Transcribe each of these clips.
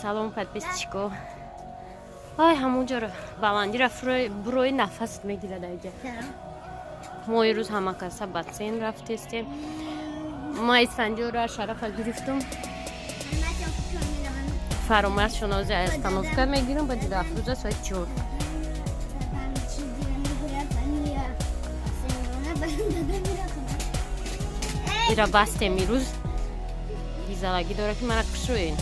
Салом, подписчико. Ай, ҳамонҷоро баландира бурои, нафас мегирад айҷа. Мо ирӯз ҳама каса бассейн рафтестем. Ма Исфандиёра, Шарафа гирифтум. Фаромарз шонози остановка мегирам, ба Дилафрӯза соати 4. Ира бастем ирӯз. Гизалагӣ дора, ки мара кушоен.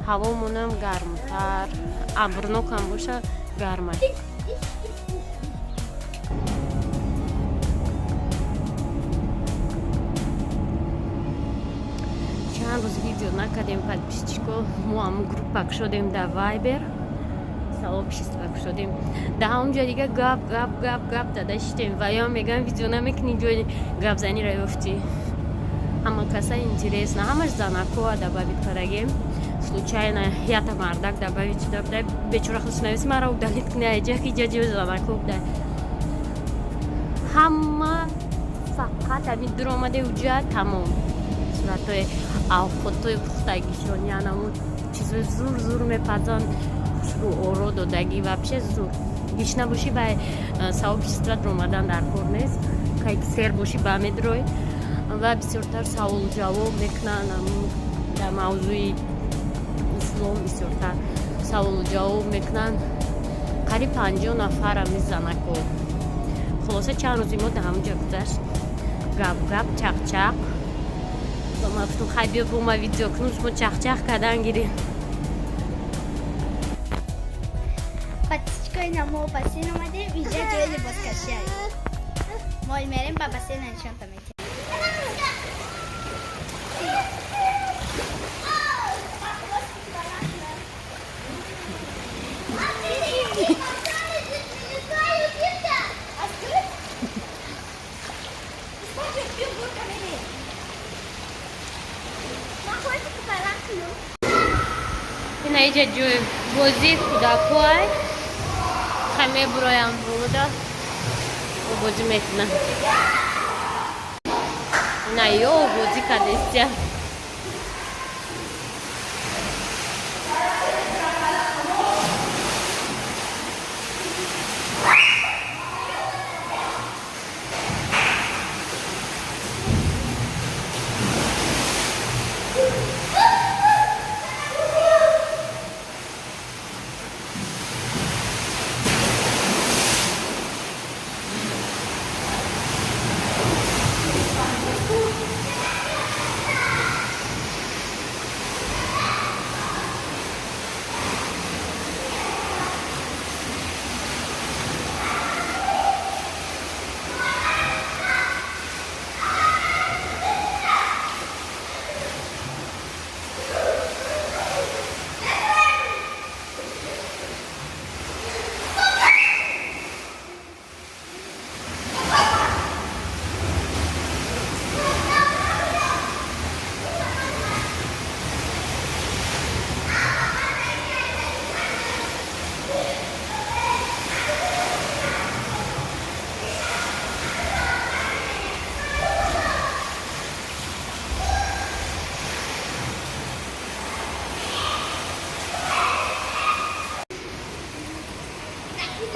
Ҳавомонам гармтар, абрнокам боша, гарма. Чанд рӯз видео накардем, подписчико. Мо ҳамун группа кушодем дар Вайбер, сообщество кушодем. Дар ҳамонҷо дига гап, гап, гап, гап дада шитем. Ва ё мегӯям, видео намекунӣ, ҷои гапзаниро ёфтӣ. Ҳама каса интересно, ҳамаш занакоа добавить кардагем. Случайно ята мардак добавить шуда буда, бечора худш навис: «Мара удалить куни, айҷа ки ҷа ҷои занако буда». Ҳама фақат ҳамин дуромаде уҷа, тамом, суратҳои авқотҳои пухтагишон, янаму чизои зур зур мепазанд, хушрӯ оро додагӣ, вообще зур. Гишна бошӣ, ва сообщество омадан дар кор нест. Кай сер бошӣ, ба медрой ва бисёртар саволу ҷавоб мекунанд дар мавзӯи ислом, бисёртар саволу ҷавоб мекунанд. Қариб 50 нафара мизанако. Хулоса, чанд рӯзи мо дар ҳамонҷо гузашт: гап, гап, чақчақ. Ва ман гуфтам: «Хай, биё, бо ма видео кунем, шумо чақчақ кардан гирем». Подписчикои намо, бассейн омадем, инҷа ҷои либоскашӣ. Мо мерем ба бассейн, нишонта метиҳем. Ина иҷа ҷои бозии кӯдакҳоай. Хай, мебуроям болода, бозӣ мекунам. Ина ё бозӣ кардестия.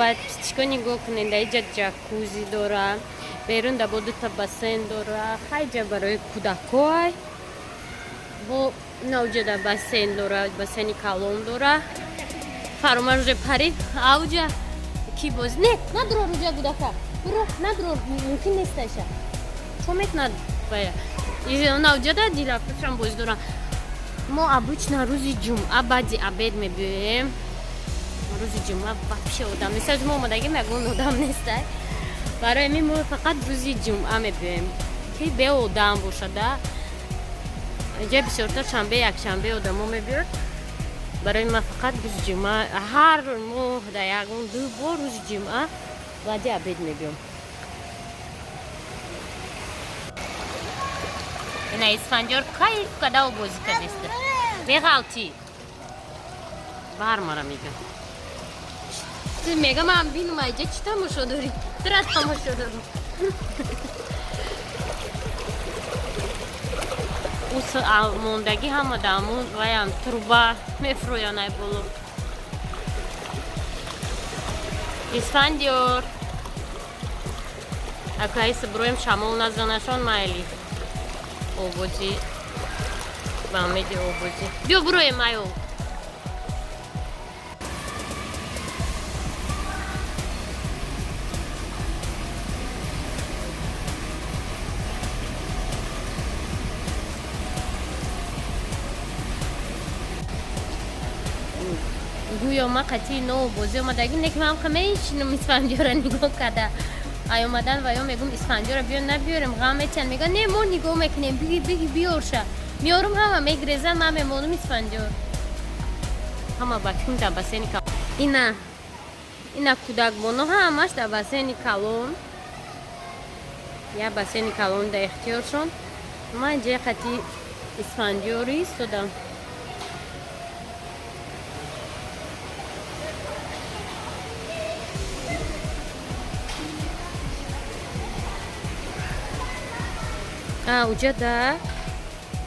Подписчико, нигоҳ кунед, дар иҷа ҷакузи дора, берун да бо дута бассейн дора. Хайҷа барои кӯдакҳоай. Бо навҷада бассейн дора, бассейни калон дора. Фаромар уже парид ауҷа. Ки боз не надурор уҷа, гудака буро, надурор, мумкин нест аша. Чо мекунад бая навҷада? Дилафрӯшам боз дора. Мо обычно рӯзи ҷумъа баъди обед мебиёем. Рӯзи ҷумъа вообще одам нест. Мо омадагим, ягон одам нестай. Барои ҳамин мо фақат рӯзи ҷумъа мебиёем, ки беодам бошада. Иҷа бисёртар шанбе, якшанбе одамо мебиёд. Барои ман фақат рӯзи ҷумъа, ҳар моҳ дар ягон ду бор рӯзи ҷумъа баъди обед мебиём. Ина Исфандиёр кайф када обозӣ кардеста. Меғалтӣ. Бар мара мега. Ту мега ман бинум айҷа чӣ тамошо дорӣ? Тура тамошо дорам. Мондагӣ ҳама дамун ваям труба мефурӯян ай боло. Исфандиёр. Акаиса буроем шамол назанашон майли. Обозӣ. Ба умеди обозӣ. Биё буроем айо. Гӯё ма қатъи нообозӣ омадагӣ, не ки ман ҳамешинам Исфандиёра нигоҳ карда. Ай омадан ва ё мегум Исфандиёра биё набиёрем, ғам метиҳанд. Мегӯянд не, мо нигоҳ мекунем, биги биги биёрша. Меорум, ҳама мегрезанд, ман мемонам Исфандиёр. Ҳама ба филм дар бассейни калон. Ина ина кӯдакбоно ҳамаш дар бассейни калон. Я бассейни калон дар ихтиёршон. Ман ҷои қатъи Исфандиёрӣ истодам.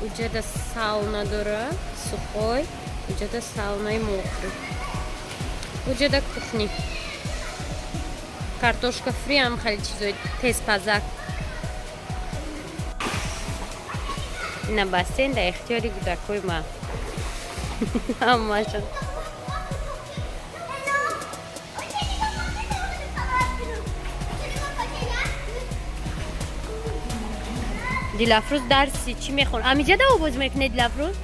Уҷада сауна дора, сухой, уҷада саунаи мокрый. Уҷада кухни. Картошка фри ҳам хеле чизои тезпазак. Ина бассейн дар ихтиёри кӯдакҳои ман. Ҳамашон. Дилафрӯз дарси чӣ мехонад? Амиҷада обоз мекунед, Дилафрӯз?